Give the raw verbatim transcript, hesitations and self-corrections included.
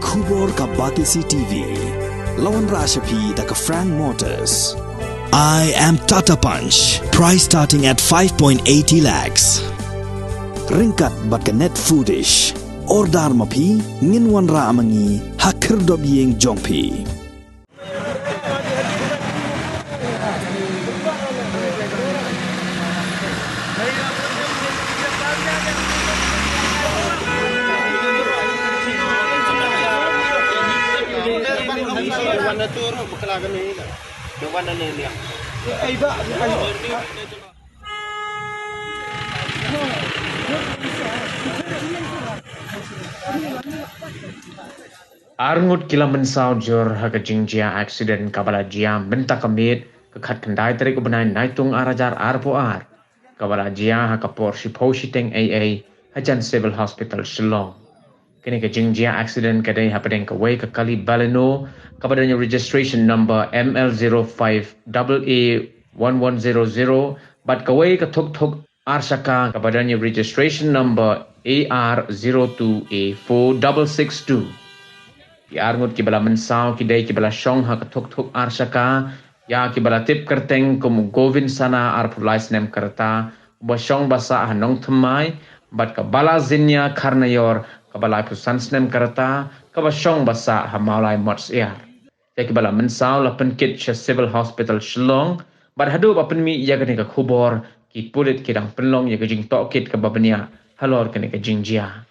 Khubor ka Batesi T V. La wanrah sha phi da ka Frank Motors. I am Tata Punch. Price starting at five point eighty lakhs. Ryngkat bad ka Net Foodish. Order ma phi, ngin wanrah ma ngi ha khyrdop ïing jong phi. Arngut ki la mynsaw jur ha ka jingjia accident kaba la jia mynta ka miet, ka khatkhyndai tarik u bnai Naitung ar hajar arphew ar, kaba la jia ha ka por shiphew shiteng eiei hajan Civil Hospital Shillong. Kane ka jingjia accident ka dei hapdeng kawei ka kali Baleno kaba don ïa registration number M L zero five double A one one zero zero bad kawei ka thuk thuk ar shaka kaba don ïa registration number A R zero two A four double six two. Ki arngut kiba la mynsaw ki dei kiba la shong ha ka thuk thuk ar shaka ïa kiba la tip kyrteng kum u Govin Sana arphew lai snem ka rta, uba shong ba sah ha Nongthymmai, bad ka Bala Zinia Kharnaior kaba laiphew san snem ka rta, kaba shong ba sah ha Mawlai Motsyiar. Ïa kiba la mynsaw la pynkit sha Civil Hospital Shillong, bad haduh ba pynmih ïa kane ka khubor, ki pulit ki dang pynlong ïa ka jingtohkit kaba bniah halor kane ka jingjia.